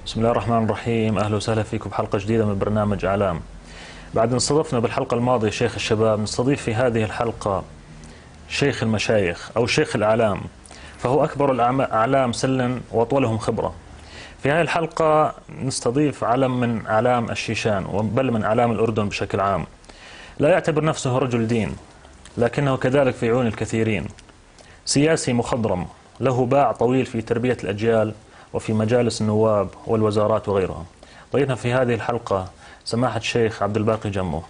بسم الله الرحمن الرحيم. أهلا وسهلا فيكم بحلقة جديدة من برنامج أعلام. بعد أن استضفنا بالحلقة الماضية شيخ الشباب، نستضيف في هذه الحلقة شيخ المشايخ أو شيخ الأعلام، فهو أكبر الأعلام سنا وأطولهم خبرة. في هذه الحلقة نستضيف علم من أعلام الشيشان، بل من أعلام الأردن بشكل عام. لا يعتبر نفسه رجل دين، لكنه كذلك في عيون الكثيرين. سياسي مخضرم له باع طويل في تربية الأجيال وفي مجالس النواب والوزارات وغيرها. ضيفنا في هذه الحلقة سماحة الشيخ عبد الباقي جمو.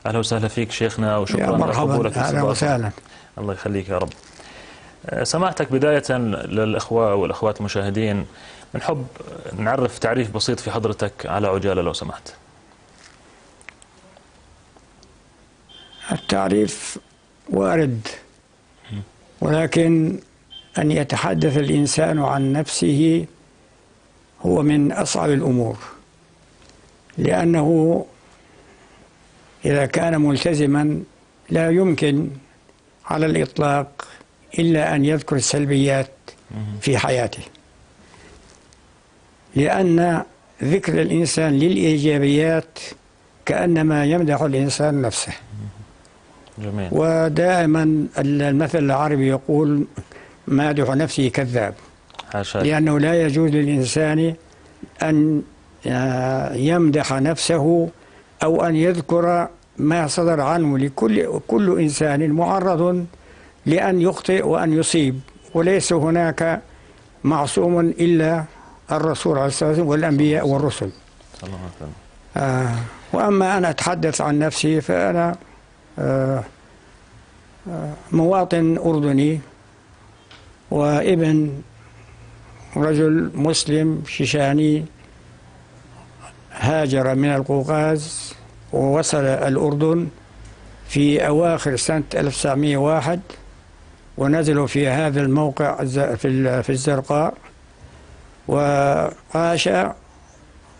أهلا وسهلا فيك شيخنا، وشكرا لقبولك. أهلا وسهلا، الله يخليك يا رب. سماحتك بداية للإخوة والأخوات المشاهدين، بنحب نعرف تعريف بسيط في حضرتك على عجالة لو سمحت. التعريف وارد، ولكن أن يتحدث الإنسان عن نفسه هو من أصعب الأمور، لأنه إذا كان ملتزما لا يمكن على الإطلاق إلا أن يذكر السلبيات في حياته، لأن ذكر الإنسان للإيجابيات كأنما يمدح الإنسان نفسه. جميل. ودائما المثل العربي يقول مادح نفسه كذاب، لأنه لا يجوز للإنسان أن يمدح نفسه أو أن يذكر ما صدر عنه. لكل كل إنسان معرض لأن يخطئ وأن يصيب، وليس هناك معصوم إلا الرسول عليه الصلاة والسلام والأنبياء والرسل. وأما أنا أتحدث عن نفسي فأنا مواطن أردني وابن رجل مسلم شيشاني هاجر من القوقاز ووصل الأردن في أواخر سنة 1901، ونزلوا في هذا الموقع في الزرقاء، وعاش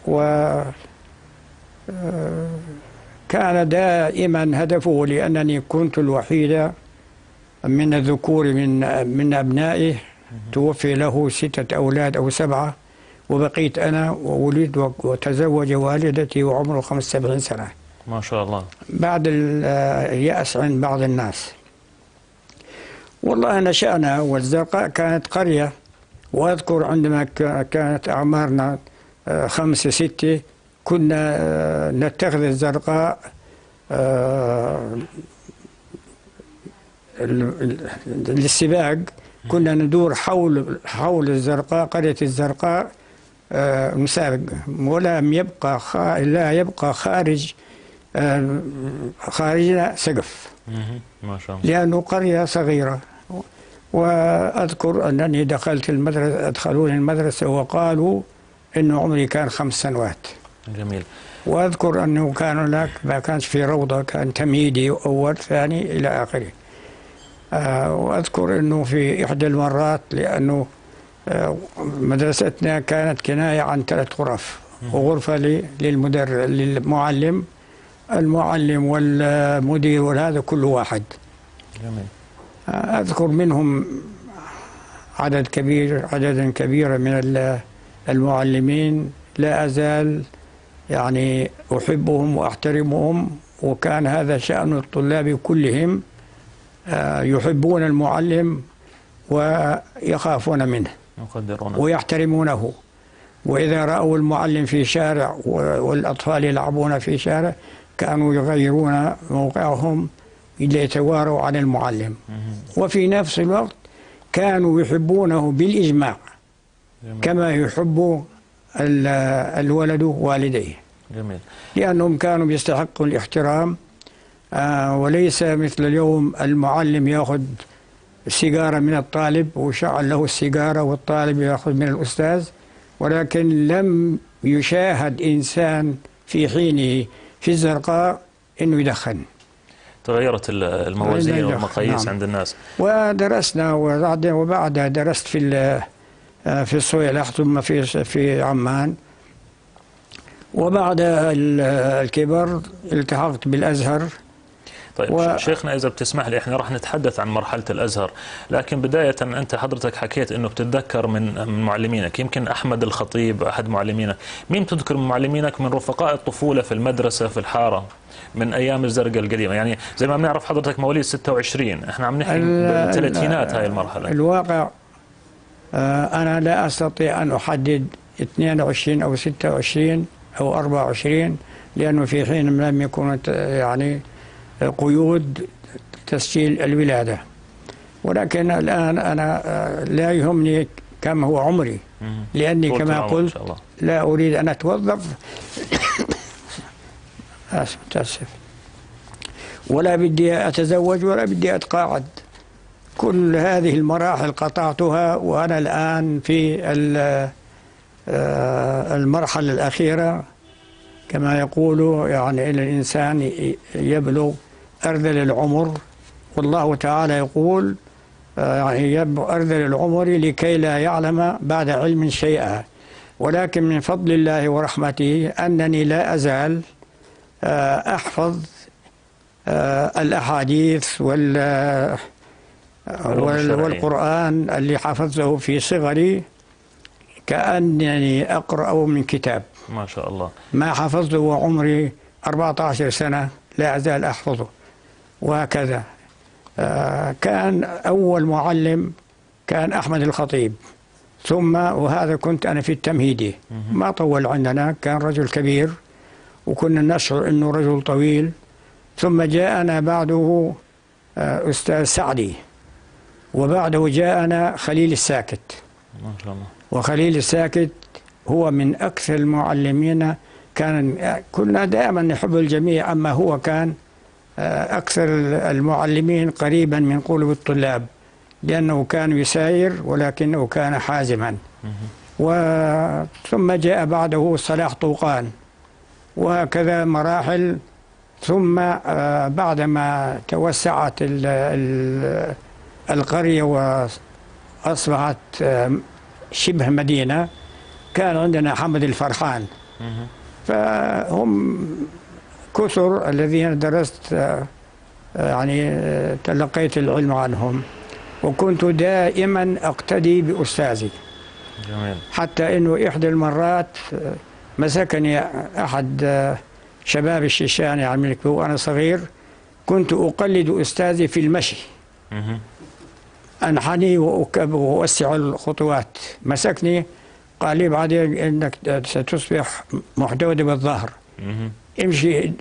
وكان دائما هدفه، لأنني كنت الوحيدة من الذكور من أبنائه، توفي له 6 أولاد أو 7، وبقيت أنا، وولدت وتزوج والدتي وعمره 75 سنة. ما شاء الله. بعد اليأس عند بعض الناس. والله نشأنا، والزرقاء كانت قرية، وأذكر عندما كانت أعمارنا 5 6 كنا نتخذ الزرقاء للسباق، كنا ندور حول الزرقاء، قرية الزرقاء، مسابق، ولا يبقى لا يبقى خارجنا سقف. ما شاء الله. لأنه قرية صغيرة. وأذكر أنني دخلت المدرسة، أدخلوني المدرسة وقالوا إنه عمري كان 5 سنوات. جميل. وأذكر أنه كان هناك ما كانش في روضة، كان تمهيدي أول ثاني إلى آخره. وأذكر أنه في إحدى المرات، لأنه مدرستنا كانت كناية عن 3 غرف، وغرفة للمدرس للمعلم، المعلم والمدير وهذا كل واحد. جميل. أذكر منهم عددا كبيرا من المعلمين، لا أزال يعني أحبهم وأحترمهم، وكان هذا شأن الطلاب كلهم، يحبون المعلم ويخافون منه ويحترمونه، وإذا رأوا المعلم في شارع والأطفال يلعبون في شارع كانوا يغيرون موقعهم ليتواروا عن المعلم. وفي نفس الوقت كانوا يحبونه بالإجماع. جميل. كما يحب الولد والديه. جميل. لأنهم كانوا يستحقوا الاحترام، وليس مثل اليوم المعلم يأخذ سيجارة من الطالب وشعل له السيجارة والطالب يأخذ من الأستاذ، ولكن لم يشاهد إنسان في حينه في الزرقاء إنه يدخن. تغيرت الموازين والمقاييس. نعم. عند الناس. ودرسنا، وبعدها درست في الصويلح، ثم في عمان، وبعد الكبر التحقت بالأزهر. طيب شيخنا إذا بتسمح لي، إحنا راح نتحدث عن مرحلة الأزهر، لكن بداية أنت حضرتك حكيت إنه بتتذكر من معلمينك، يمكن أحمد الخطيب أحد معلمينك، مين بتذكر من معلمينك من رفقاء الطفولة في المدرسة في الحارة من أيام الزرقاء القديمة؟ يعني زي ما بنعرف حضرتك مواليد 26، إحنا عم نحكي بالثلاثينات هاي المرحلة. الواقع أنا لا أستطيع أن أحدد 22 أو 26 أو 24، لأنه في حين لم يكن يعني قيود تسجيل الولادة، ولكن الآن أنا لا يهمني كم هو عمري، لأني كما قلت لا أريد أن أتوظف آسف، ولا بدي أتزوج ولا بدي أتقاعد. كل هذه المراحل قطعتها، وأنا الآن في المرحلة الأخيرة كما يقولوا، يعني الإنسان يبلغ أرذل العمر، والله تعالى يقول يعني يبلغ أرذل العمر لكي لا يعلم بعد علم شيئا. ولكن من فضل الله ورحمته أنني لا أزال أحفظ الأحاديث والقرآن اللي حفظته في صغري كأنني أقرأ من كتاب. ما شاء الله. ما حفظته وعمري 14 سنة لا أزال أحفظه، وهكذا. كان أول معلم كان أحمد الخطيب، ثم وهذا كنت أنا في التمهيدي، ما طول عندنا، كان رجل كبير وكنا نشعر أنه رجل طويل. ثم جاءنا بعده أستاذ سعدي، وبعده جاءنا خليل الساكت. ما شاء الله. وخليل الساكت هو من أكثر المعلمين، كان كنا دائما نحب الجميع، أما هو كان أكثر المعلمين قريبا من قلوب الطلاب، لأنه كان يساير ولكنه كان حازما. وثم جاء بعده صلاح طوقان، وهكذا مراحل. ثم بعدما توسعت القرية وأصبحت شبه مدينة، كان عندنا حمد الفرحان. فهم كثر الذين درست، يعني تلقيت العلم عنهم، وكنت دائما أقتدي بأستاذي. جميل. حتى أنه إحدى المرات مسكني أحد شباب الشيشان يعني وأنا صغير، كنت أقلد أستاذي في المشي، أنحني وأوسع الخطوات. مسكني قال لي بعدين إنك ستصبح محدود بالظهر، امشي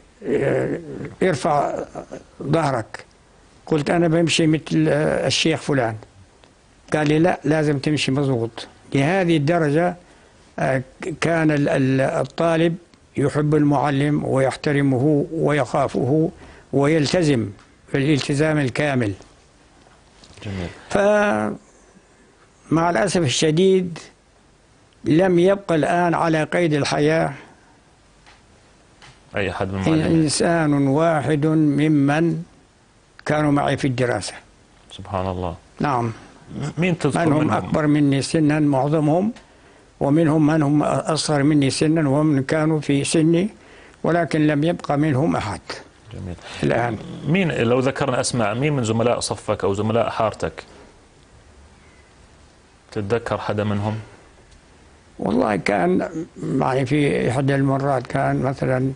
ارفع ظهرك. قلت أنا بمشي مثل الشيخ فلان. قال لي لا، لازم تمشي مضبوط. لهذه الدرجة كان الطالب يحب المعلم ويحترمه ويخافه ويلتزم بالالتزام الكامل. جميل. فمع الأسف الشديد لم يبقى الآن على قيد الحياة أي أحد من المعلمين، إنسان واحد ممن كانوا معي في الدراسة. سبحان الله. نعم. مين تذكر من هم منهم؟ أكبر مني سنا معظمهم، ومنهم من هم أصغر مني سنا، ومن كانوا في سني، ولكن لم يبقى منهم أحد. جميل. الآن مين لو ذكرنا أسماء، مين من زملاء صفك أو زملاء حارتك تتذكر حدا منهم؟ والله كان معي في إحدى المرات كان مثلا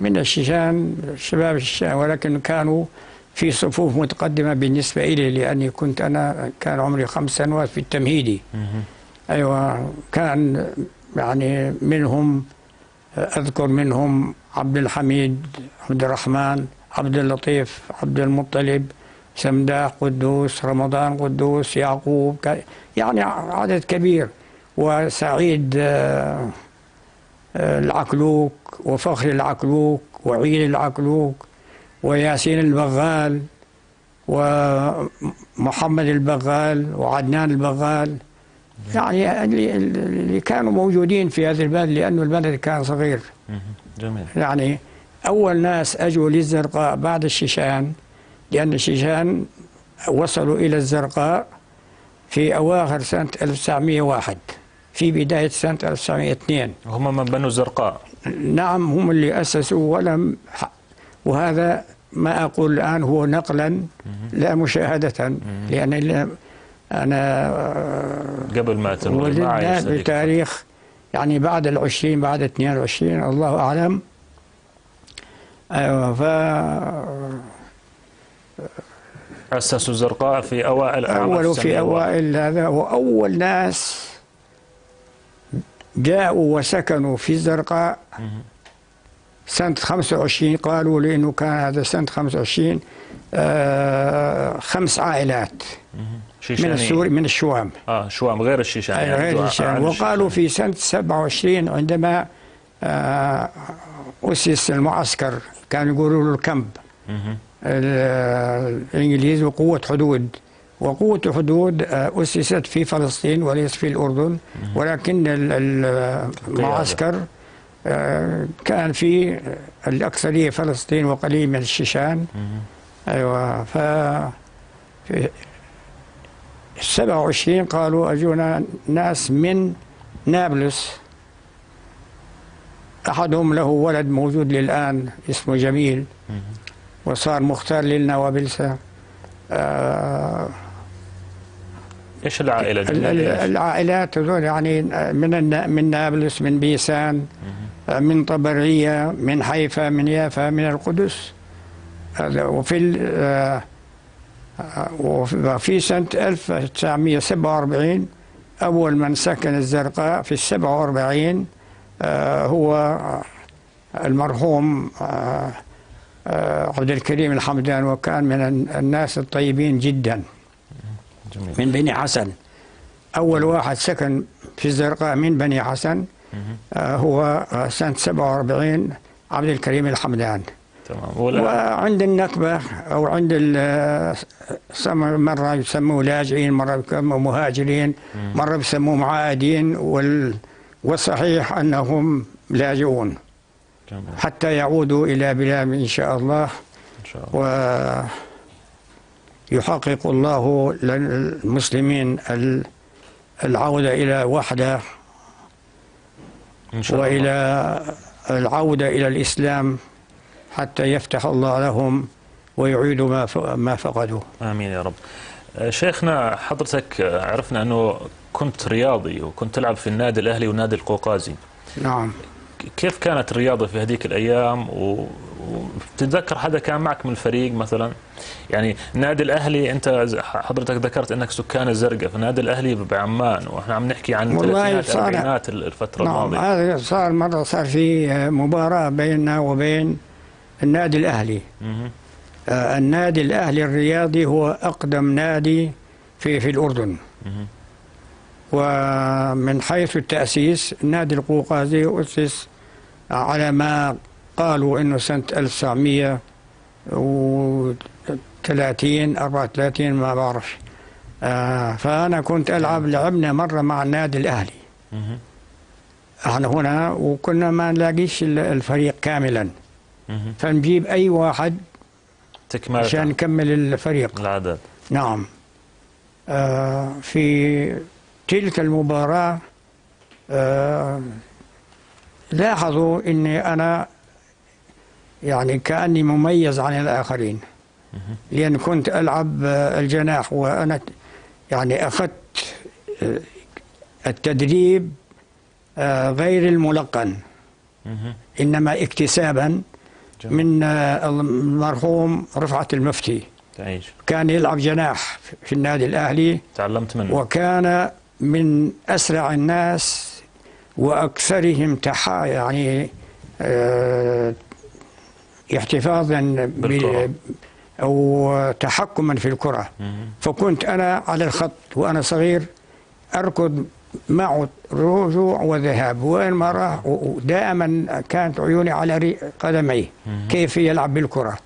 من الشيشان، شباب الشيشان، ولكن كانوا في صفوف متقدمة بالنسبة إلي، لأني كنت أنا كان عمري 5 سنوات في التمهيدي. أيوة. كان يعني منهم، أذكر منهم عبد الحميد، عبد الرحمن، عبد اللطيف، عبد المطلب، سمداح قدوس، رمضان قدوس، يعقوب، يعني عدد كبير، وسعيد العكلوك، وفخر العكلوك، وعيد العكلوك، وياسين البغال، ومحمد البغال، وعدنان البغال، يعني اللي كانوا موجودين في هذا البلد، لأنه البلد كان صغير. جميل. يعني أول ناس أجوا للزرقاء بعد الشيشان، لأن الشيشان وصلوا إلى الزرقاء في أواخر سنة 1901، في بداية سنة 1902. هم من بنو الزرقاء. نعم، هم اللي أسسوا، وهذا ما أقول الآن هو نقلا لا مشاهدة، لأن أنا قبل ما ولدنا بتاريخ يعني بعد 20، بعد 22، الله أعلم. أيوة. أسسوا الزرقاء في أوائل أول في أوائل هذا، وأول ناس جاءوا وسكنوا في الزرقاء سنة 25، قالوا لأنه كان هذا سنة 25 5 عائلات من السوري من الشوام، شوام غير الشيشان، يعني غير الشيشان. وقالوا في سنة 27 عندما أسس المعسكر، كانوا يقولوا له الكامب الإنجليز، وقوة حدود، وقوة حدود أسست في فلسطين وليس في الأردن، ولكن المعسكر كان في الأكثرية فلسطين وقليل من الشيشان. أيوة. ف 27 قالوا أجونا ناس من نابلس، أحدهم له ولد موجود للآن اسمه جميل، وصار مختار للنوابلسة. ايش العائلة؟ العائلات هذول يعني من نابلس، من بيسان، من طبرية، من حيفا، من يافا، من القدس. وفي سنة 1947 أول من سكن الزرقاء في 47 هو المرحوم عبد الكريم الحمدان، وكان من الناس الطيبين جدا. جميل. من بني حسن، أول واحد سكن في الزرقاء من بني حسن هو سنة 47 عبد الكريم الحمدان. تمام. وعند النكبة أو عند مرة يسموه لاجئين، مرة يسموه مهاجرين، مرة يسموهم عائدين، والصحيح أنهم لاجئون. جميل. حتى يعودوا إلى بلادهم إن شاء الله. إن شاء الله. ويحقق الله للمسلمين العودة إلى وحدة، إن شاء الله، وإلى العودة إلى الإسلام حتى يفتح الله لهم ويعيدوا ما فقدوه. آمين يا رب. شيخنا، حضرتك عرفنا أنه كنت رياضي وكنت تلعب في النادي الأهلي والنادي القوقازي. نعم. كيف كانت الرياضة في هذيك الأيام؟ وتتذكر حدا كان معك من الفريق مثلا؟ يعني النادي الأهلي، أنت حضرتك ذكرت أنك سكان الزرقاء، فالنادي الأهلي بعمان، وإحنا عم نحكي عن الثلاثينات الأربعينات الفترة الماضية. نعم، هذا صار مرة، صار في مباراة بيننا وبين النادي الأهلي. النادي الأهلي الرياضي هو أقدم نادي في الأردن. ومن حيث التأسيس النادي القوقازي أسس على ما قالوا إنه سنة 1930 34 ما بعرف. فأنا كنت ألعب، لعبنا مرة مع النادي الأهلي احنا هنا، وكنا ما نلاقيش الفريق كاملا، فنجيب أي واحد عشان نكمل الفريق العدد. نعم. في تلك المباراة لاحظوا أني أنا يعني كأني مميز عن الآخرين، لأن كنت ألعب الجناح، وأنا يعني أخذت التدريب غير الملقن، إنما اكتسابا من المرحوم رفعت المفتي. تعيش. كان يلعب جناح في النادي الأهلي، تعلمت منه، وكان من أسرع الناس وأكثرهم يعني احتفاظا بالكرة أو تحكما في الكرة. فكنت أنا على الخط وأنا صغير أركض معه رجوع وذهاب وين ما راح، ودائما كانت عيوني على قدميه كيف يلعب بالكرة.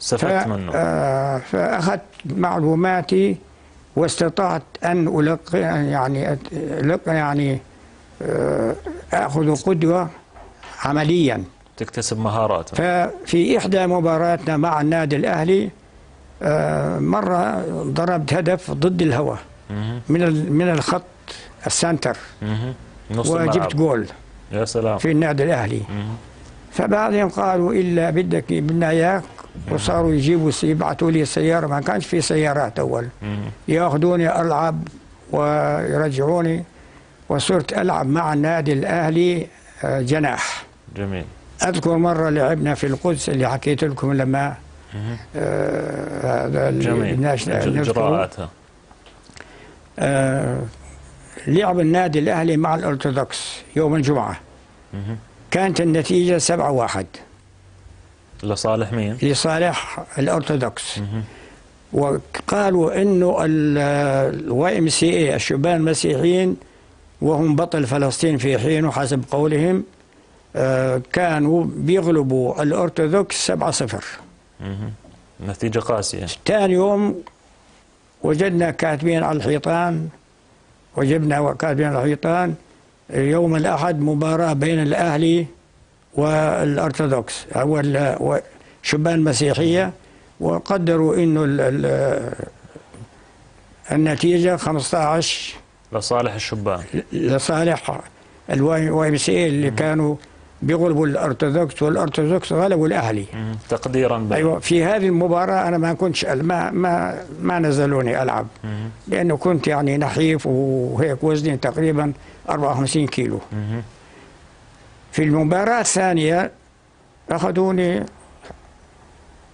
استفدت منه. فأخذت معلوماتي واستطعت أن ألقي يعني أخذ قدوة عمليا، تكتسب مهارات. ففي إحدى مباراتنا مع النادي الأهلي مرة ضربت هدف ضد الهواء من الخط ال center، نص وجبت جول. يا سلام. في النادي الأهلي. فبعدين قالوا إلا بدك بدنا إياك، وصاروا يجيبوا يبعثوا لي سيارة، ما كانش في سيارات أول، ياخذوني ألعب ويرجعوني، وصرت ألعب مع النادي الأهلي جناح. جميل. أذكر مرة لعبنا في القدس اللي حكيت لكم لما هذا جميل. إجراءاتها. لعب النادي الأهلي مع الأرثوذكس يوم الجمعة. كانت النتيجة 7-1. لصالح مين؟ لصالح الأرثوذكس. وقالوا إنه ال YMCA الشبان المسيحيين وهم بطل فلسطين في حينه حسب قولهم، كانوا بيغلبوا الأرثوذكس 7-0. نتيجة قاسية. ثاني يوم وجدنا كاتبين على الحيطان، وجبنا كاتبين على الحيطان يوم الأحد مباراة بين الأهلي والأرثوذكس أو شبان مسيحية، وقدروا إنه النتيجة 15 لصالح الشبان، لصالح ال YMCA اللي كانوا بيغلبوا الأرثوذكس، والأرثوذكس غلبوا الأهلي تقديرا. أيوة. في هذه المباراة أنا ما كنتش ما نزلوني ألعب، لأنه كنت يعني نحيف وهيك، وزني تقريبا 54 كيلو. في المباراة الثانية أخذوني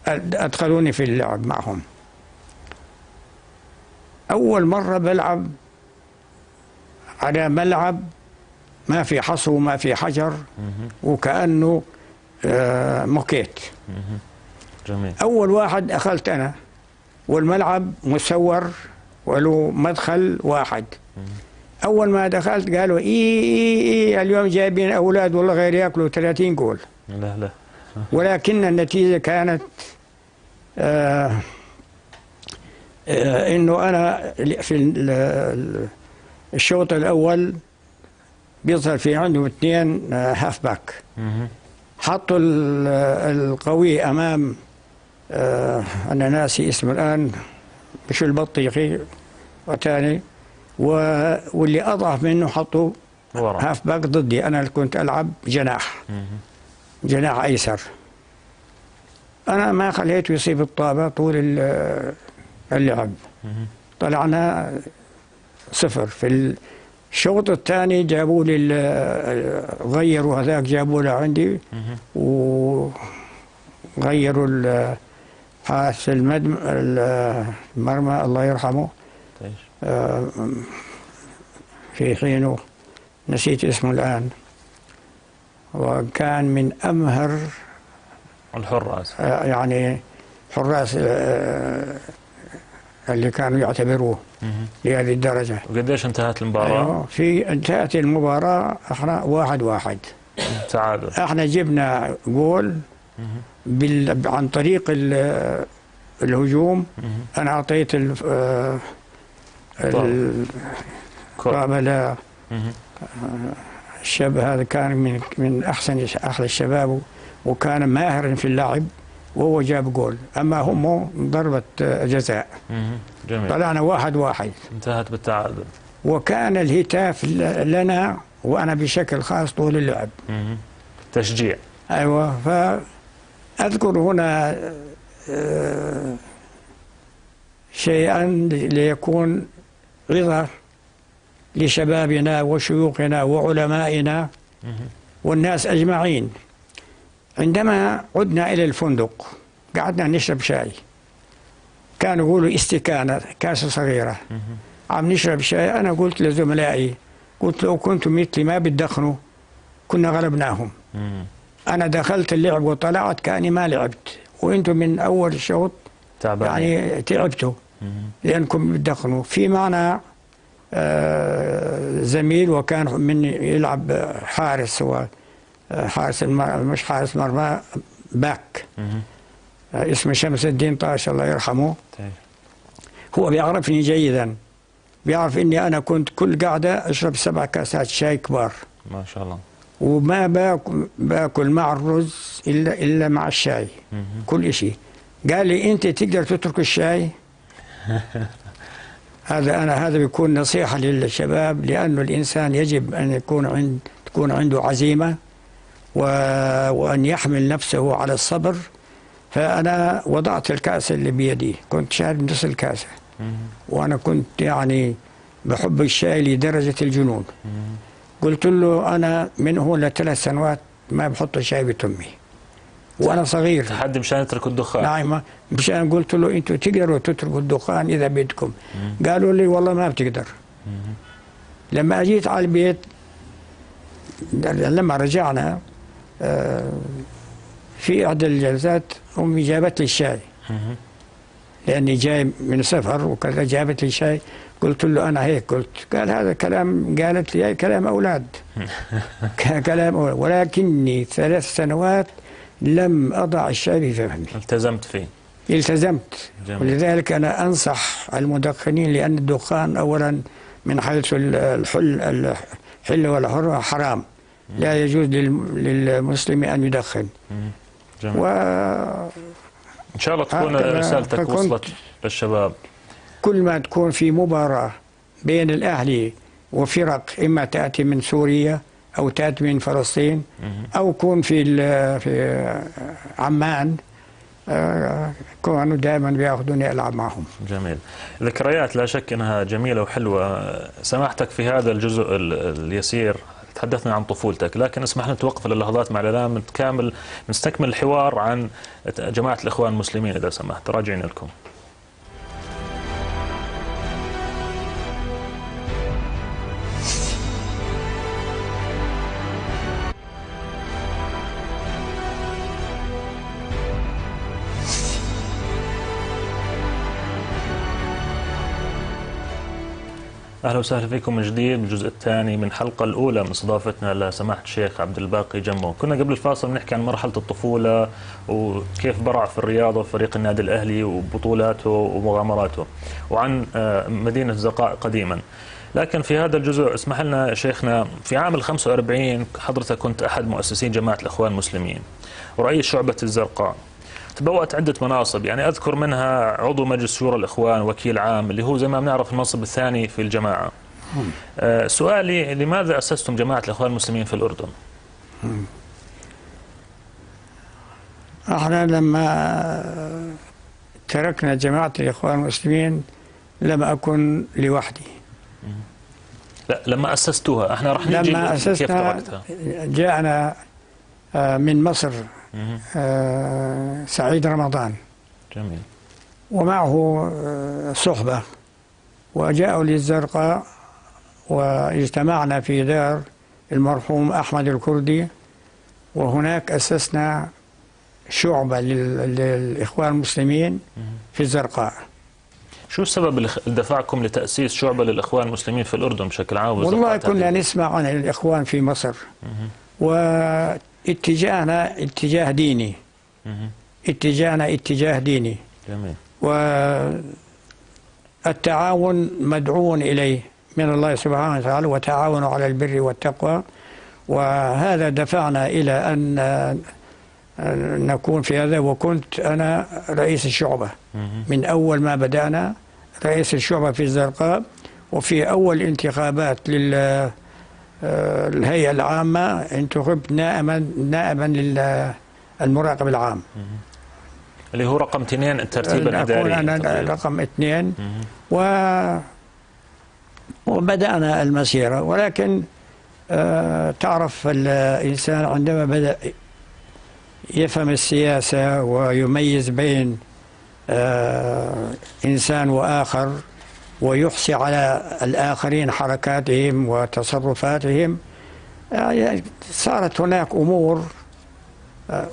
أدخلوني في اللعب معهم. أول مرة بلعب على ملعب ما في حصو وما في حجر، وكأنه موكيت. جميل. أول واحد أخذت أنا، والملعب مسور وله مدخل واحد. أول ما دخلت قالوا إيه إيه إيه اليوم جايبين أولاد والله غير يأكلوا 30 جول. لا لا. ولكن النتيجة كانت إنه أنا في الشوط الأول بيظهر في عندهم 2 half back، حطوا القوي أمام أنا ناسي اسمه الآن، مش البطيخي وثاني، واللي أضعف منه حطوا half back ضدي. أنا كنت ألعب جناح، جناح أيسر. أنا ما خليته يصيب الطابة طول اللعب. طلعنا 0. في الشوط الثاني جابوا لي غيروا هذاك، جابوا له عندي وغيروا حارس المرمى الله يرحمه في حينه، نسيت اسمه الآن، وكان من أمهر الحراس، يعني حراس اللي كانوا يعتبروه لهذه الدرجة. وقديش انتهت المباراة؟ أيوه، في انتهت المباراة احنا 1-1 تعادل. احنا جبنا جول عن طريق الهجوم. انا اعطيت الطابة الشاب هذا، كان من احسن احلى الشباب، وكان ماهر في اللعب، وهو جاب جول. اما هم ضربة جزاء. جميل. طلعنا 1-1، انتهت بالتعادل. وكان الهتاف لنا وانا بشكل خاص طول اللعب. تشجيع. ايوه. فاذكر هنا شيئا ليكون رضا لشبابنا وشيوخنا وعلمائنا والناس اجمعين. عندما عدنا إلى الفندق قعدنا نشرب شاي، كانوا يقولوا استكانة، كاسة صغيرة، عم نشرب شاي. أنا قلت لزملائي، قلت لو كنتم مثلي ما بتدخنوا كنا غلبناهم. أنا دخلت اللعب وطلعت كأني ما لعبت، وأنتم من أول الشوط يعني تعبتوا لأنكم بتدخنوا. في معنا زميل وكان من يلعب حارس، هو حارس مش حارس مرمى، باك، اسمه شمس الدين طاش الله يرحمه. هو بيعرفني جيدا، بيعرف اني انا كنت كل قعده اشرب 7 كاسات شاي كبار ما شاء الله، وما باكل مع الرز الا مع الشاي، كل شيء. قال لي انت تقدر تترك الشاي؟ هذا انا هذا بيكون نصيحه للشباب، لانه الانسان يجب ان يكون تكون عنده عزيمه وأن يحمل نفسه على الصبر. فأنا وضعت الكأس اللي بيدي، كنت شارب نص الكأسة، وأنا كنت يعني بحب الشاي لدرجة الجنون. قلت له أنا من هون ل3 سنوات ما بحط الشاي بتمي، وأنا صغير. تحدي مشان يتركوا الدخان. نعم، مشان قلت له أنتوا تقدروا تتركوا الدخان إذا بدكم. قالوا لي والله ما بتقدر. لما أجيت على البيت، لما رجعنا في إحدى الجلسات أمي جابت لي الشاي، لأني جاي من سفر وكذا، جابت لي شاي. قلت له أنا هيك قلت. قال هذا كلام، قالت لي كلام أولاد. كلام أولاد. ولكني 3 سنوات لم أضع الشاي في فمي. التزمت فيه. التزمت. جميل. ولذلك أنا أنصح المدخنين، لأن الدخان أولا من حيث الحل والحرمة حرام، لا يجوز للمسلم أن يدخن. جميل. إن شاء الله تكون رسالتك وصلت للشباب. كل ما تكون في مباراة بين الأهلي وفرق، إما تأتي من سوريا أو تأتي من فلسطين أو كون في عمان، كانوا دائما بياخذوني ألعب معهم. جميل. ذكريات لا شك أنها جميلة وحلوة. سماحتك في هذا الجزء اليسير تحدثنا عن طفولتك، لكن اسمح لنا نتوقف للحظات مع الإعلام نتكامل نستكمل الحوار عن جماعة الإخوان المسلمين إذا سمحت. راجعين لكم. أهلا وسهلا فيكم من جديد بالجزء الثاني من الحلقة الأولى من استضافتنا لسماحة الشيخ عبد الباقي جمو. كنا قبل الفاصل بنحكي عن مرحلة الطفولة وكيف برع في الرياضة وفريق النادي الأهلي وبطولاته ومغامراته، وعن مدينة الزرقاء قديما. لكن في هذا الجزء اسمح لنا شيخنا، في عام 45 حضرتك كنت أحد مؤسسين جماعة الإخوان المسلمين ورئيس شعبة الزرقاء. تبوأت عدة مناصب، يعني أذكر منها عضو مجلس شورى الإخوان، وكيل عام اللي هو زي ما بنعرف المنصب الثاني في الجماعة. سؤالي، لماذا أسستم جماعة الإخوان المسلمين في الأردن؟ احنا لما تركنا جماعة الإخوان المسلمين لم أكن لوحدي. لا، لما أسستوها، احنا رح نجي لما كيف أسسنا تركتها. جاءنا من مصر سعيد رمضان. جميل. ومعه صحبة، وجاءوا للزرقاء واجتمعنا في دار المرحوم أحمد الكردي، وهناك أسسنا شعبة للإخوان المسلمين في الزرقاء. شو السبب اللي دفعكم لتأسيس شعبة للإخوان المسلمين في الأردن بشكل عام؟ والله كنا نسمع عن الإخوان في مصر، واتجاهنا اتجاه ديني. اتجاهنا اتجاه ديني. جميل. والتعاون مدعو إليه من الله سبحانه وتعالى، وتعاونوا على البر والتقوى، وهذا دفعنا إلى أن نكون في هذا. وكنت أنا رئيس الشعبة من أول ما بدأنا، رئيس الشعبة في الزرقاء، وفي أول انتخابات للهيئة العامة انتخبت نائبا للمراقب العام اللي هو رقم 2 الترتيب الإداري. أنا رقم 2. وبدأنا المسيرة، ولكن تعرف الإنسان عندما بدأ يفهم السياسة ويميز بين إنسان وآخر، ويحصي على الآخرين حركاتهم وتصرفاتهم، صارت هناك أمور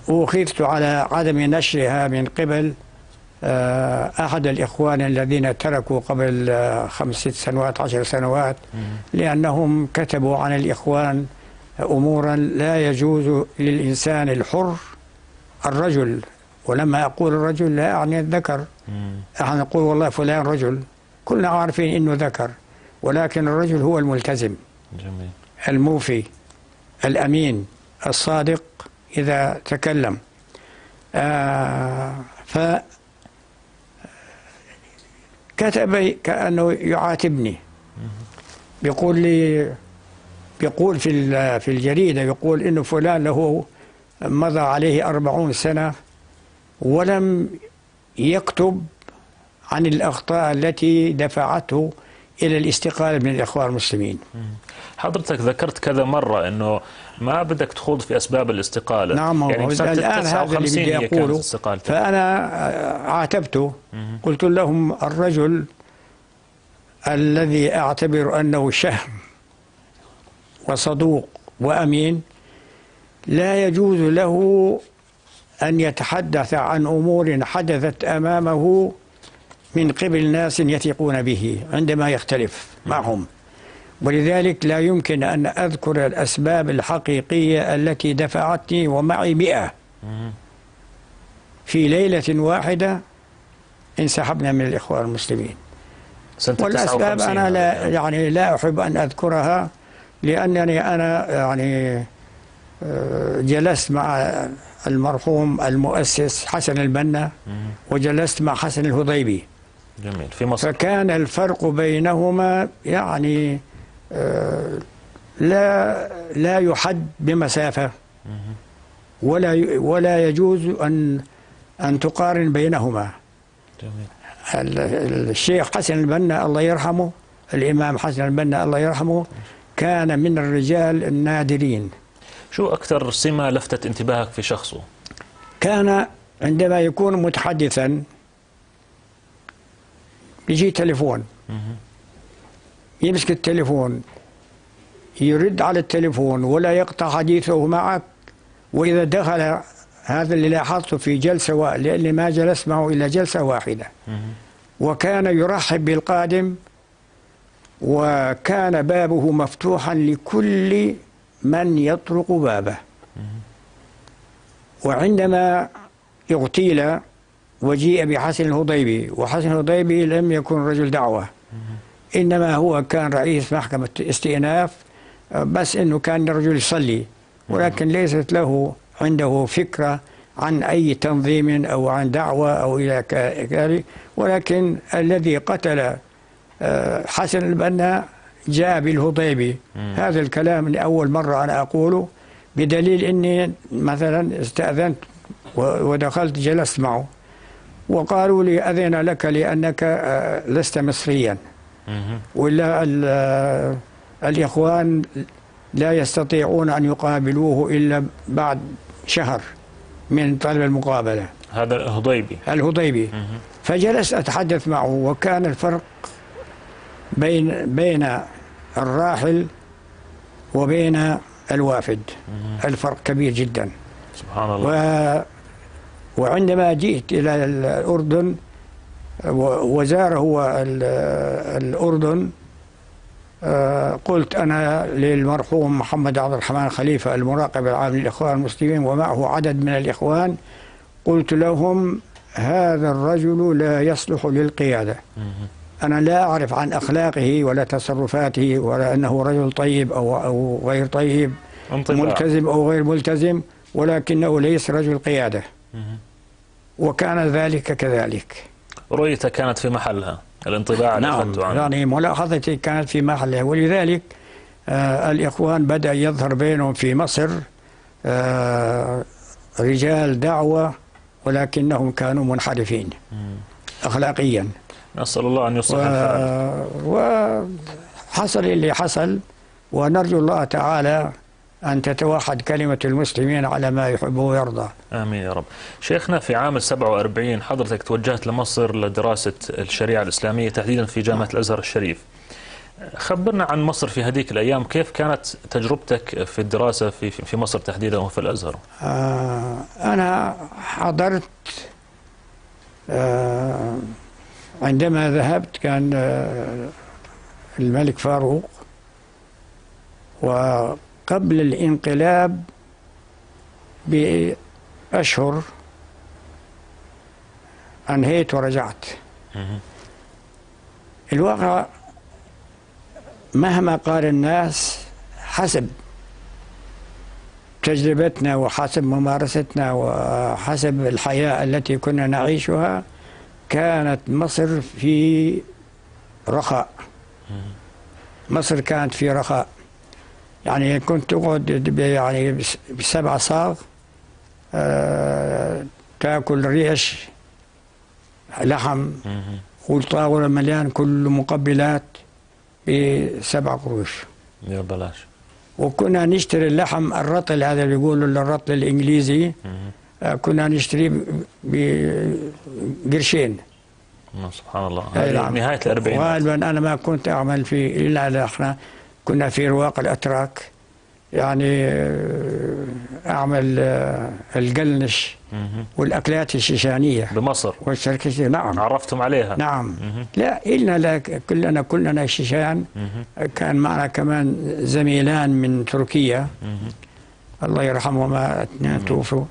أخذت على عدم نشرها من قبل أحد الإخوان الذين تركوا قبل 5 6 سنوات 10 سنوات، لأنهم كتبوا عن الإخوان أمورا لا يجوز للإنسان الحر الرجل. ولما أقول الرجل لا أعني الذكر، احنا نقول والله فلان رجل، كلنا عارفين إنه ذكر، ولكن الرجل هو الملتزم. جميل. الموفي الأمين الصادق إذا تكلم. فكتب كأنه يعاتبني، بيقول لي، بيقول في الجريدة، يقول إنه فلان له مضى عليه 40 سنة ولم يكتب عن الأخطاء التي دفعته إلى الاستقالة من الإخوان المسلمين. حضرتك ذكرت كذا مرة أنه ما بدك تخوض في أسباب الاستقالة. نعم، يعني سنة الآن هذا اللي 59 بدي هي كانت أقوله. استقالتك. فأنا عاتبته، قلت لهم الرجل الذي أعتبر أنه شهم وصدوق وأمين لا يجوز له أن يتحدث عن أمور حدثت أمامه من قبل ناس يثقون به عندما يختلف معهم، ولذلك لا يمكن أن أذكر الأسباب الحقيقية التي دفعتني ومعي 100 في ليلة واحدة انسحبنا من الإخوان المسلمين. سنة والأسباب 59 أنا لا هذا. يعني لا أحب أن أذكرها، لأنني أنا يعني جلست مع المرحوم المؤسس حسن البنا وجلست مع حسن الهضيبي. جميل، في مصر. فكان الفرق بينهما يعني لا يحد بمسافة، ولا يجوز أن تقارن بينهما. جميل. الشيخ حسن البنا الله يرحمه، الإمام حسن البنا الله يرحمه، كان من الرجال النادرين. شو أكثر سمة لفتت انتباهك في شخصه؟ كان عندما يكون متحدثا يجي تليفون، يمسك التليفون، يرد على التليفون ولا يقطع حديثه معك. وإذا دخل، هذا اللي لاحظته في جلسة لأني ما جلست معه إلا جلسة واحدة، وكان يرحب بالقادم، وكان بابه مفتوحا لكل من يطرق بابه. وعندما اغتيل وجيء بحسن الهضيبي، وحسن الهضيبي لم يكن رجل دعوة، إنما هو كان رئيس محكمة استئناف، بس إنه كان رجل يصلي، ولكن ليست له عنده فكرة عن أي تنظيم أو عن دعوة أو إلى ذلك. ولكن الذي قتل حسن البنا جاء بالهضيبي. هذا الكلام لأول مرة أنا أقوله، بدليل أني مثلا استأذنت ودخلت جلست معه، وقالوا لي أذن لك لأنك لست مصريا، ولا الإخوان لا يستطيعون أن يقابلوه إلا بعد شهر من طلب المقابلة. هذا الهضيبي. الهضيبي. فجلست أتحدث معه، وكان الفرق بين الراحل وبين الوافد الفرق كبير جدا. سبحان الله. وعندما جئت إلى الأردن وزار هو الأردن، قلت أنا للمرحوم محمد عبد الرحمن خليفة المراقب العام للإخوان المسلمين ومعه عدد من الإخوان، قلت لهم هذا الرجل لا يصلح للقيادة. أنا لا أعرف عن أخلاقه ولا تصرفاته ولا أنه رجل طيب أو غير طيب، ملتزم أو غير ملتزم، ولكنه ليس رجل قيادة. وكان ذلك كذلك. رؤيته كانت في محلها، الانطباع اللي أخذته عنه. نعم، يعني ملاحظتي كانت في محلها، ولذلك الإخوان بدأ يظهر بينهم في مصر رجال دعوة، ولكنهم كانوا منحرفين أخلاقيا. نسأل الله أن يصلح الحال. وحصل اللي حصل، ونرجو الله تعالى أن تتوحد كلمة المسلمين على ما يحب ويرضى. آمين يا رب. شيخنا، في عام 47 حضرتك توجهت لمصر لدراسة الشريعة الإسلامية تحديدا في جامعة الأزهر الشريف. خبرنا عن مصر في هذيك الأيام، كيف كانت تجربتك في الدراسة في مصر تحديدا وفي الأزهر؟ أنا حضرت عندما ذهبت كان الملك فاروق، وقبل الانقلاب بأشهر أنهيت ورجعت. الواقع مهما قال الناس، حسب تجربتنا وحسب ممارستنا وحسب الحياة التي كنا نعيشها، كانت مصر في رخاء. مصر كانت في رخاء، يعني كنت تقعد يعني ب7 صاغ تاكل ريش لحم والطاولة مليان كل مقبلات ب7 قروش. يا بلاش. وكنا نشتري اللحم الرطل، هذا اللي بيقولوا الرطل الإنجليزي، كنا نشتريه بقرشين. سبحان الله. هذه نهاية الأربعينات. غالبا أنا ما كنت أعمل في إلا إحنا كنا في رواق الأتراك، يعني أعمل القلنش والأكلات الشيشانية بمصر والشركسية. نعم. عرفتم عليها. نعم. لا إلنا لا، كلنا شيشان. كان معنا كمان زميلان من تركيا، الله يرحمهما، اثنين توفوا،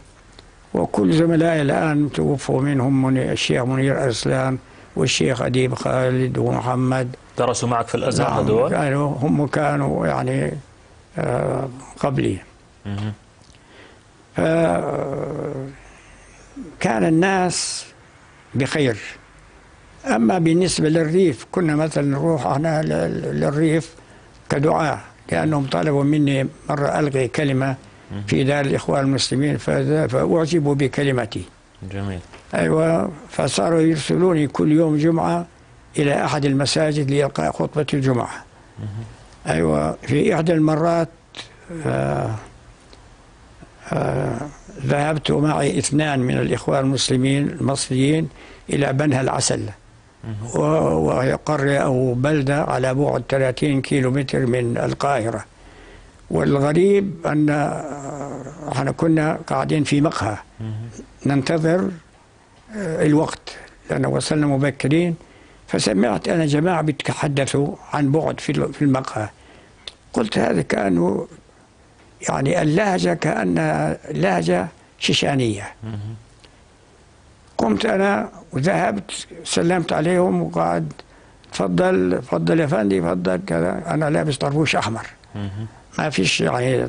وكل زملائي الآن توفوا، منهم الشيخ منير أرسلان والشيخ أديب خالد ومحمد. درسوا معك في الأزهر هذول؟ نعم، هم كانوا يعني قبلي. كان الناس بخير. أما بالنسبة للريف، كنا مثلا نروح احنا للريف كدعاء، لأنهم طلبوا مني مرة ألقي كلمة في دار الإخوان المسلمين، فأعجبوا بكلمتي. جميل. أيوة، فصاروا يرسلوني كل يوم جمعة إلى أحد المساجد لإلقاء خطبة الجمعة. أيوة، في إحدى المرات ذهبت معي 2 من الإخوان المسلمين المصريين إلى بنها العسل، وهي قرية أو بلدة على بعد 30 كيلومتر من القاهرة. والغريب أن احنا كنا قاعدين في مقهى ننتظر الوقت، لأن وصلنا مبكرين، فسمعت أنا جماعة بيتحدثوا عن بعد في المقهى. قلت هذا كأنه يعني اللهجة كأنها لهجة شيشانية. قمت أنا وذهبت سلمت عليهم وقعد، تفضل تفضل يا فندي تفضل كذا. أنا لابس طربوش أحمر، ما فيش يعني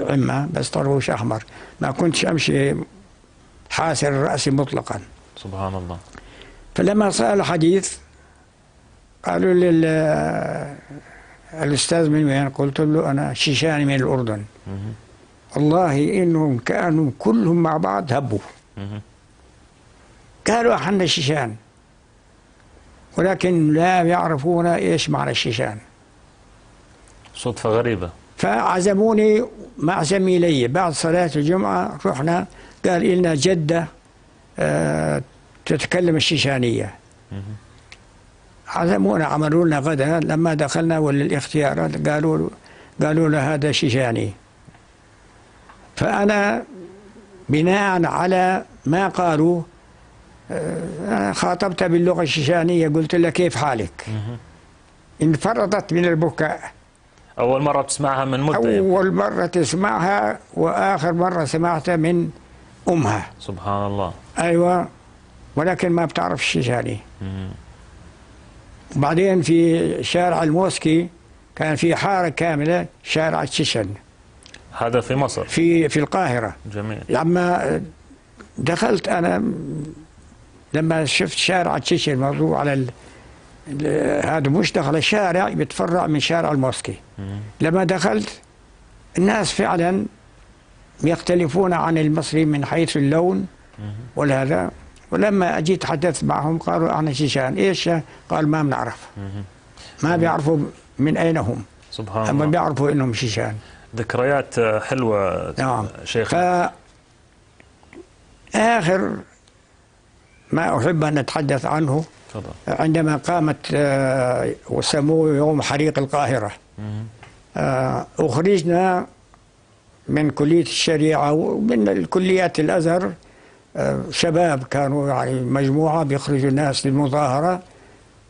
عمة، بس طربوش أحمر، ما كنتش أمشي حاسر رأسي مطلقا. سبحان الله. فلما صار الحديث قالوا لي الأستاذ من وين؟ قلت له أنا شيشاني من الأردن. والله إنهم كانوا كلهم مع بعض هبوا، قالوا احنا شيشان، ولكن لا يعرفون إيش معنى الشيشان. صدفة غريبة. فعزموني مع زميلي بعد صلاة الجمعة، رحنا، قال لنا جدة تتكلم الشيشانية. عزمونا، عملوا لنا غدا. لما دخلنا وللاختيارات قالوا له هذا شيشاني. فأنا بناء على ما قالوا خاطبتها باللغة الشيشانية، قلت لها كيف حالك؟ انفرطت من البكاء. أول مرة بتسمعها من مدة؟ أول مرة تسمعها، وآخر مرة سمعتها من أمها. سبحان الله. أيوة، ولكن ما بتعرف الشيشاني. وبعدين في شارع الموسكي كان في حارة كاملة شارع الشيشن. هذا في مصر؟ في القاهرة. جميل. لما دخلت أنا، لما شفت شارع الشيشن موضوع على هذا مش دخل الشارع، بيتفرع من شارع الموسكي. لما دخلت الناس فعلا يختلفون عن المصري من حيث اللون والهذا. ولما أجيت تحدثت معهم قالوا احنا شيشان. ايش؟ قال ما بنعرف، ما بيعرفوا من أين هم. سبحان الله. أما بيعرفوا إنهم شيشان. ذكريات حلوة. نعم. شيخ. آخر ما أحب أن أتحدث عنه، تفضل. عندما قامت وسموه يوم حريق القاهرة، أخرجنا من كلية الشريعة ومن الكليات الأزهر، شباب كانوا يعني مجموعة بيخرجوا الناس للمظاهرة،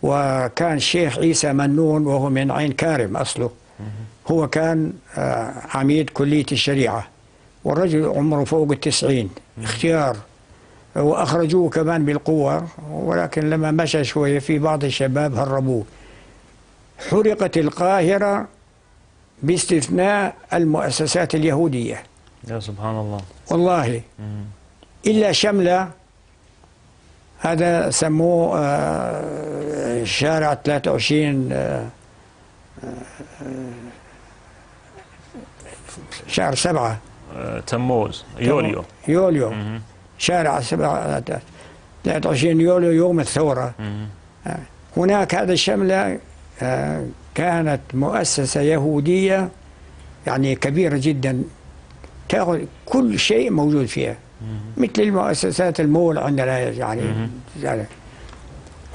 وكان الشيخ عيسى منون وهو من عين كارم أصله، هو كان عميد كلية الشريعة، والرجل عمره فوق 90، اختيار، وأخرجوه كمان بالقوة، ولكن لما مشى شوية في بعض الشباب هربوه. حرقت القاهرة باستثناء المؤسسات اليهودية. يا سبحان الله. والله إلا شملة، هذا سموه شارع 23 شهر 7. تموز يوليو. يوليو شارع 23 يوليو يوم الثورة. هناك هذا الشملة كانت مؤسسة يهودية يعني كبيرة جدا، تأخذ كل شيء موجود فيها مثل المؤسسات المول عندنا يعني.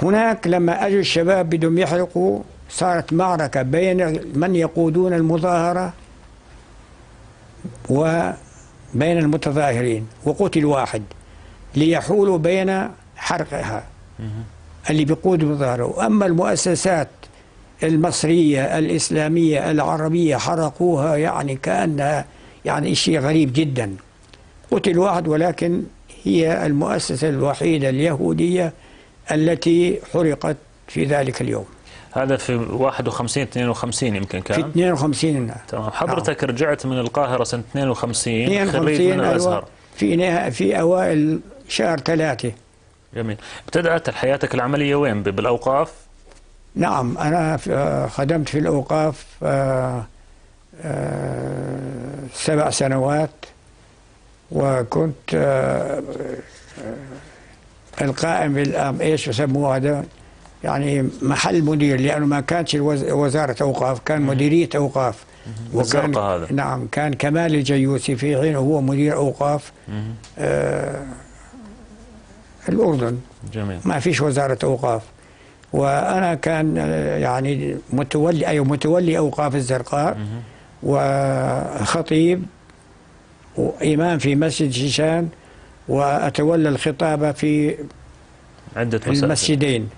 هناك لما أجوا الشباب بدهم يحرقوا صارت معركة بين من يقودون المظاهرة وبين المتظاهرين، وقتل واحد ليحولوا بين حرقها اللي بيقود المظاهرة. وأما المؤسسات المصرية الإسلامية العربية حرقوها يعني كأنها يعني شيء غريب جدا. قتل واحد، ولكن هي المؤسسة الوحيدة اليهودية التي حرقت في ذلك اليوم. هذا في 51 52 يمكن كان. في 52. تمام. حضرتك رجعت من القاهرة سنة 52 خريج من الأزهر. في أوائل شهر 3. جميل. ابتدأت حياتك العملية وين؟ بالأوقاف؟ نعم، أنا خدمت في الأوقاف 7 سنوات، وكنت القائم بالأمر، ايش يسموه هذا؟ يعني محل مدير، لأنه ما كانتش وزارة أوقاف، كان مديرية أوقاف. وكان هذا. نعم، كان كمال الجيوسي في حينه هو مدير أوقاف الأردن. جميل. ما فيش وزارة أوقاف، وأنا كان يعني متولي أوقاف الزرقاء، وخطيب وإمام في مسجد شيشان، وأتولى الخطابة في عدة المسجدين،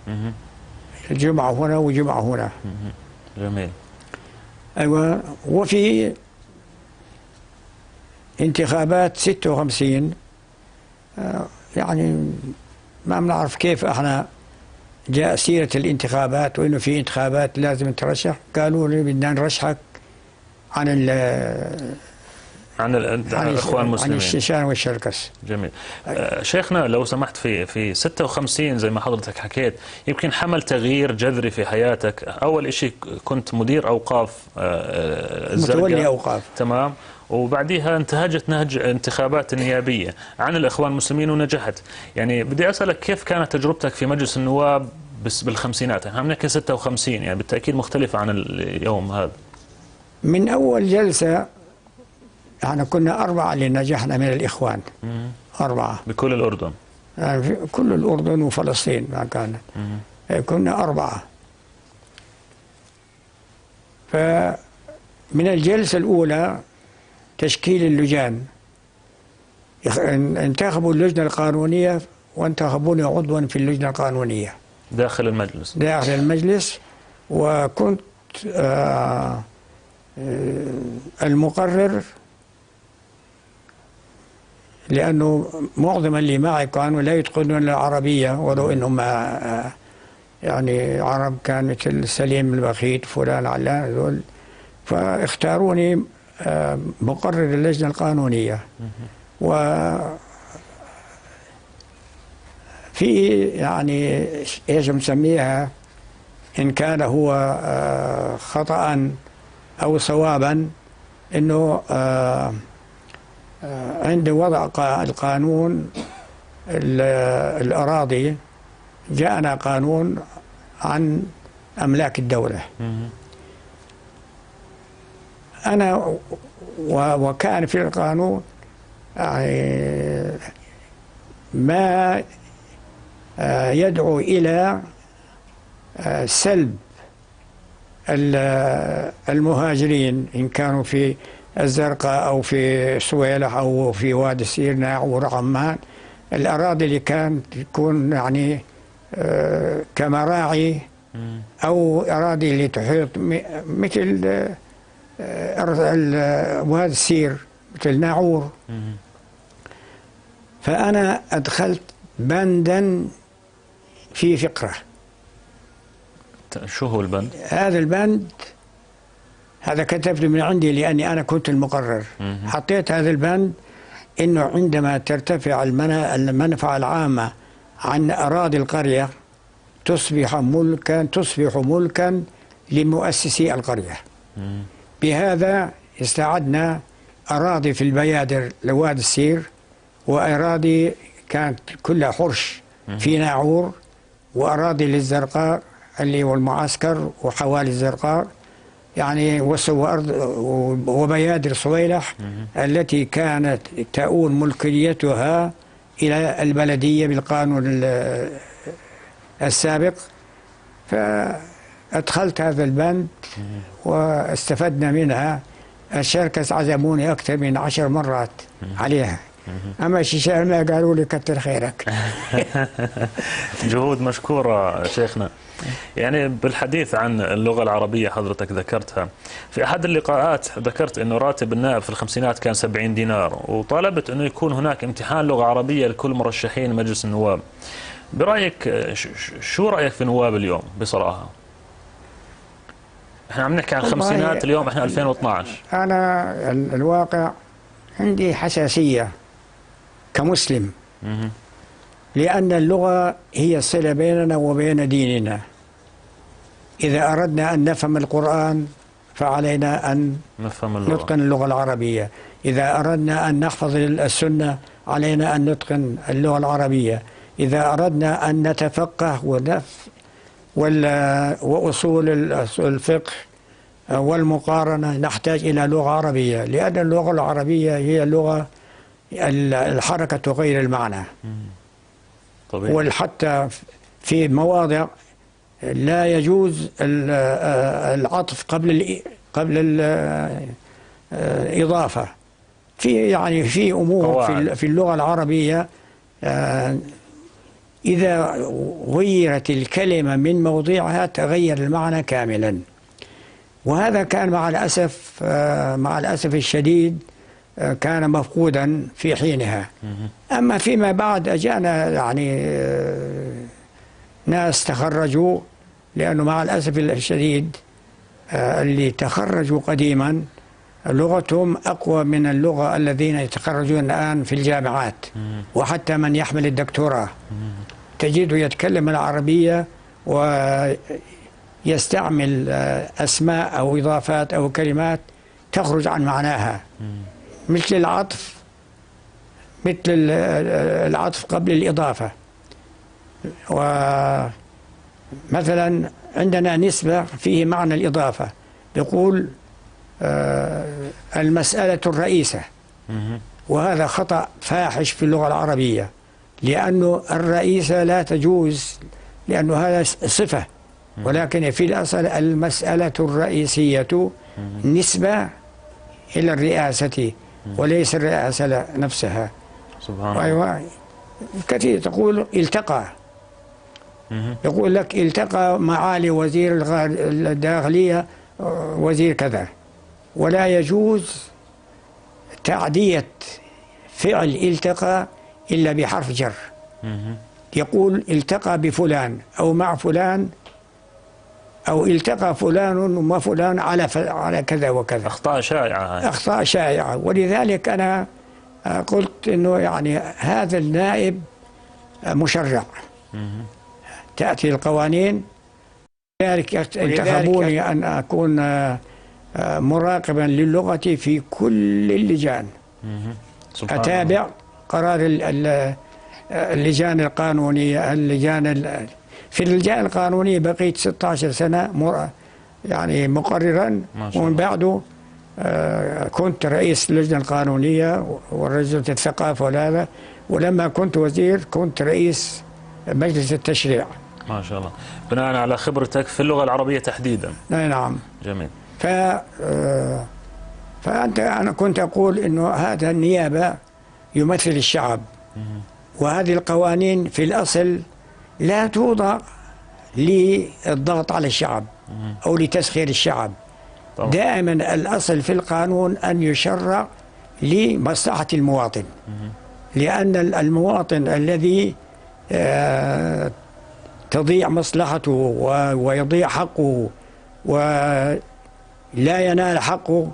الجمعة هنا وجمعة هنا. جميل. أيوة. وفي انتخابات 56 يعني ما بنعرف كيف احنا جاء سيرة الانتخابات وإنه في انتخابات لازم ترشح، قالوا لي بدنا نرشحك عن عن الإخوان المسلمين، عن الشيشان والشركس. جميل. شيخنا لو سمحت، في 56 زي ما حضرتك حكيت يمكن حمل تغيير جذري في حياتك. أول شيء كنت مدير أوقاف الزرقاء، متولي أوقاف. تمام. وبعديها انتهجت نهج انتخابات النيابية عن الإخوان المسلمين ونجحت. يعني بدي أسألك كيف كانت تجربتك في مجلس النواب بالخمسينات؟ احنا بنحكي 56، يعني بالتأكيد مختلفة عن اليوم هذا. من أول جلسة احنا كنا 4 اللي نجحنا من الإخوان. 4 بكل الأردن، يعني في كل الأردن وفلسطين ما كانت. كنا 4. فمن الجلسة الأولى تشكيل اللجان، انتخبوا اللجنة القانونية وانتخبوني عضوا في اللجنة القانونية داخل المجلس. داخل المجلس. وكنت المقرر، لأنه معظم اللي معي كانوا لا يتقنون العربية، ولو إنهم يعني عرب، كان مثل سليم البخيت فلان علان ذول، فاختاروني مقرر اللجنة القانونية. وفي يعني ايش مسميها، إن كان هو خطأ أو صوابا، إنه عند وضع القانون الأراضي جاءنا قانون عن أملاك الدولة. أنا وكان في القانون يعني ما يدعو إلى سلب المهاجرين إن كانوا في الزرقاء أو في سويلح أو في وادي سيرنا أو رعمان، الأراضي اللي كانت تكون يعني كمراعي أو أراضي اللي تحيط مثل وادي السير مثل ناعور. فأنا أدخلت بندا في فقرة. شو هو البند؟ هذا البند هذا كتبته من عندي لأني أنا كنت المقرر. حطيت هذا البند إنه عندما ترتفع المنفعة العامة عن أراضي القرية تصبح ملكا لمؤسسي القرية. بهذا استعدنا أراضي في البيادر لوادي السير، وأراضي كانت كلها حرش في ناعور، وأراضي للزرقاء اللي هو المعسكر وحوالي الزرقاء، يعني وأرض وبيادر صويلح التي كانت تؤول ملكيتها إلى البلدية بالقانون السابق. فأدخلت هذا البند واستفدنا منها. الشركس عزموني أكثر من 10 مرات عليها، أما الشيشان ما قالوا لي كتر خيرك. جهود مشكورة شيخنا. يعني بالحديث عن اللغة العربية حضرتك ذكرتها في أحد اللقاءات، ذكرت أنه راتب النائب في الخمسينات كان 70 دينار، وطالبت أنه يكون هناك امتحان لغة عربية لكل مرشحين مجلس النواب. برأيك شو رأيك في نواب اليوم بصراحة؟ احنا عم نحكي عن الخمسينات، اليوم احنا 2012. أنا الواقع عندي حساسية كمسلم، لأن اللغة هي الصلة بيننا وبين ديننا. إذا أردنا أن نفهم القرآن فعلينا أن نفهم اللغة. نتقن اللغة العربية. إذا أردنا أن نحفظ السنة علينا أن نتقن اللغة العربية. إذا أردنا أن نتفقه وأصول الفقه والمقارنة نحتاج إلى لغة عربية، لأن اللغة العربية هي اللغة الحركة تغير المعنى. طبيعي. وحتى في مواضع لا يجوز العطف قبل الإضافة. في يعني في أمور في اللغة العربية إذا غيرت الكلمة من موضعها تغير المعنى كاملا، وهذا كان مع الأسف الشديد كان مفقودا في حينها. أما فيما بعد أجانا يعني ناس تخرجوا، لأنه مع الأسف الشديد اللي تخرجوا قديما لغتهم أقوى من اللغة الذين يتخرجون الآن في الجامعات، وحتى من يحمل الدكتوراه تجده يتكلم العربية ويستعمل أسماء أو إضافات أو كلمات تخرج عن معناها، مثل العطف، مثل العطف قبل الإضافة. ومثلا عندنا نسبة فيه معنى الإضافة، يقول المسألة الرئيسة، وهذا خطأ فاحش في اللغة العربية، لأنه الرئيسة لا تجوز، لأنه هذا صفة، ولكن في الأصل المسألة الرئيسية نسبة إلى الرئاسة وليس الرئاسة نفسها. سبحان الله. أيوة، كثير تقول التقى، يقول لك التقى معالي وزير الداخلية وزير كذا، ولا يجوز تعدية فعل التقى إلا بحرف جر. يقول التقى بفلان أو مع فلان، أو التقى فلان وفلان على كذا وكذا. أخطاء شائعة. أخطاء شائعة. ولذلك أنا قلت إنه يعني هذا النائب مشرع، تأتي القوانين. لذلك انتخبوني أن أكون مراقبا للغة في كل اللجان، أتابع قرار اللجان القانونية. اللجان في اللجان القانونية بقيت 16 سنة يعني مقررا، ومن بعده كنت رئيس اللجنة القانونية ورئيس الثقافة والهذا، ولما كنت وزير كنت رئيس مجلس التشريع. ما شاء الله، بناء على خبرتك في اللغة العربية تحديدا. نعم. جميل. فأنت أنا كنت أقول إنه هذا النيابة يمثل الشعب، وهذه القوانين في الأصل لا توضع للضغط على الشعب أو لتسخير الشعب. طبعا. دائما الأصل في القانون أن يشرع لمصلحة المواطن، لأن المواطن الذي تضيع مصلحته ويضيع حقه ولا ينال حقه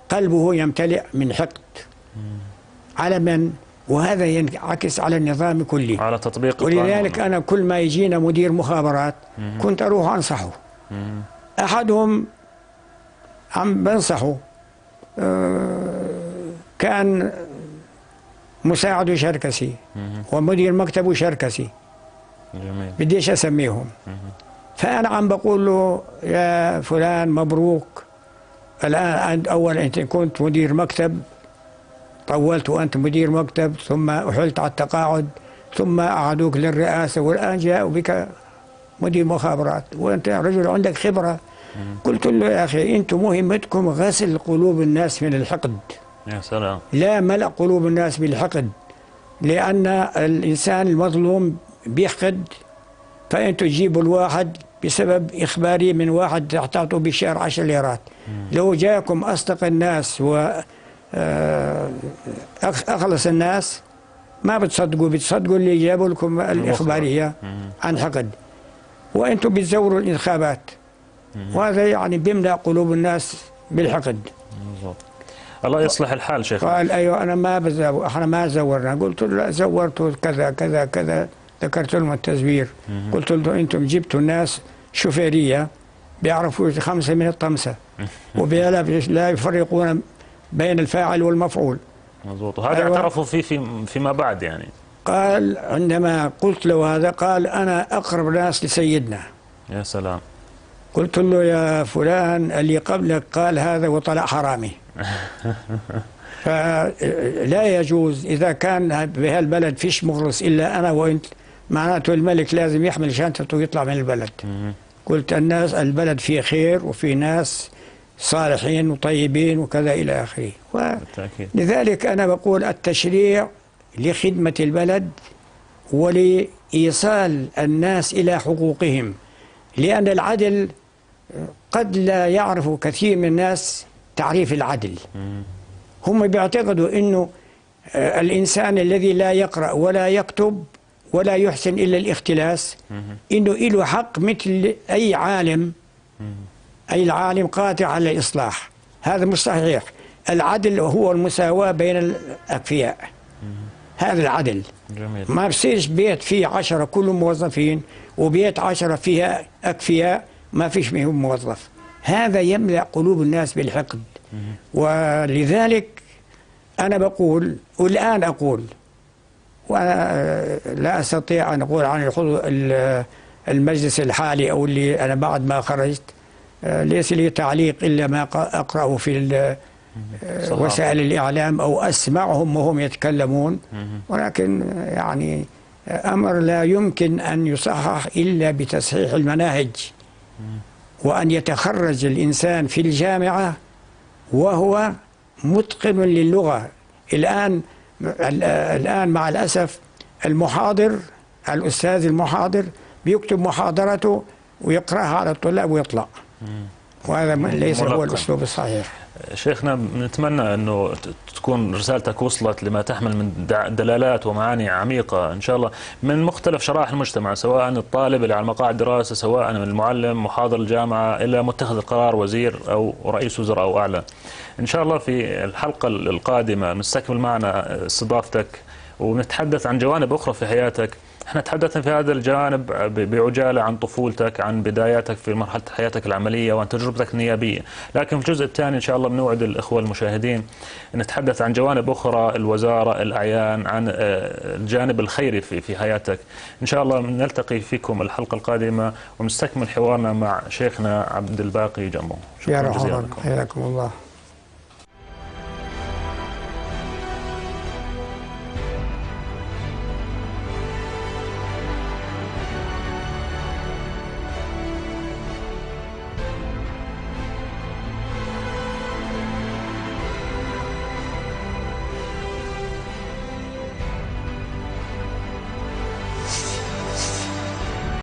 قلبه يمتلئ من حقد على من، وهذا ينعكس على النظام كله، على تطبيق. ولذلك أنا كل ما يجينا مدير مخابرات كنت أروح أنصحه. أحدهم عم بنصحه كان مساعدة شركسي ومدير مكتبه شركسي. جميل. بديش أسميهم. فأنا عم بقول له يا فلان مبروك، الآن أول أنت كنت مدير مكتب، طولت وأنت مدير مكتب، ثم أحلت على التقاعد، ثم أعادوك للرئاسة، والآن جاءوا بك مدير مخابرات وأنت رجل عندك خبرة. قلت له يا أخي أنتم مهمتكم غسل قلوب الناس من الحقد. يا سلام. لا ملأ قلوب الناس بالحقد، لأن الإنسان المظلوم بيحقد، فأنتم تجيبوا الواحد بسبب إخباري من واحد تعطوا بشهر 10 ليرات. لو جاكم أصدق الناس و أخلص الناس ما بتصدقوا، بتصدقوا اللي جابوا لكم الإخبارية عن حقد، وأنتم بتزوروا الانتخابات، وهذا يعني بيملأ قلوب الناس بالحقد. بالضبط. الله يصلح الحال شيخ. قال أيوه أنا ما بزور، إحنا ما زورنا. قلت له لا زورتوا كذا كذا كذا، ذكرت لهم التزوير. قلت لهم أنتم جبتوا الناس شوفيرية بيعرفوا 5 من الطمسة وبلا لا يفرقون بين الفاعل والمفعول. مضبوط. وهذا أيوة. اعترفوا فيه فيما بعد يعني. قال عندما قلت له هذا قال أنا أقرب ناس لسيدنا. يا سلام. قلت له يا فلان اللي قبلك قال هذا وطلع حرامي. فلا يجوز إذا كان بهالبلد فيش مخلص إلا أنا وأنت، معناته الملك لازم يحمل شنطته ويطلع من البلد. قلت الناس البلد فيه خير وفي ناس صالحين وطيبين وكذا إلى آخره. لذلك أنا بقول التشريع لخدمة البلد ولإيصال الناس إلى حقوقهم، لأن العدل قد لا يعرف كثير من الناس تعريف العدل. هم بيعتقدوا أنه الإنسان الذي لا يقرأ ولا يكتب ولا يحسن إلا الاختلاس إنه له حق مثل أي عالم، أي العالم قاطع على الإصلاح. هذا مش صحيح. العدل هو المساواة بين الأكفياء. هذا العدل. جميل. ما بصيرش بيت فيه 10 كلهم موظفين وبيت 10 فيها أكفياء ما فيش منهم موظف. هذا يملأ قلوب الناس بالحقد. ولذلك أنا بقول والآن أقول، وأنا لا أستطيع أن أقول عن المجلس الحالي أو اللي أنا بعد ما خرجت، ليس لي تعليق إلا ما أقرأه في وسائل الإعلام أو أسمعهم وهم يتكلمون، ولكن يعني أمر لا يمكن أن يصحح إلا بتصحيح المناهج، وأن يتخرج الإنسان في الجامعة وهو متقن للغة. الآن مع الأسف المحاضر، الأستاذ المحاضر بيكتب محاضرته ويقرأها على الطلاب ويطلع، وهذا ليس هو الأسلوب الصحيح. شيخنا نتمنى أنه تكون رسالتك وصلت لما تحمل من دلالات ومعاني عميقة إن شاء الله من مختلف شرائح المجتمع، سواء الطالب اللي على مقاعد دراسة، سواء المعلم محاضر الجامعة، إلى متخذ القرار وزير أو رئيس وزراء أو أعلى. إن شاء الله في الحلقة القادمة نستكمل معنا استضافتك ونتحدث عن جوانب أخرى في حياتك. احنا تحدثنا في هذا الجانب بعجالة عن طفولتك، عن بداياتك في مرحلة حياتك العملية وعن تجربتك النيابية، لكن في الجزء الثاني إن شاء الله بنوعد الإخوة المشاهدين نتحدث عن جوانب أخرى، الوزارة، الأعيان، عن الجانب الخيري في حياتك. إن شاء الله نلتقي فيكم الحلقة القادمة ونستكمل حوارنا مع شيخنا عبد الباقي جمو. شكرا جزيلا لكم. حياكم الله.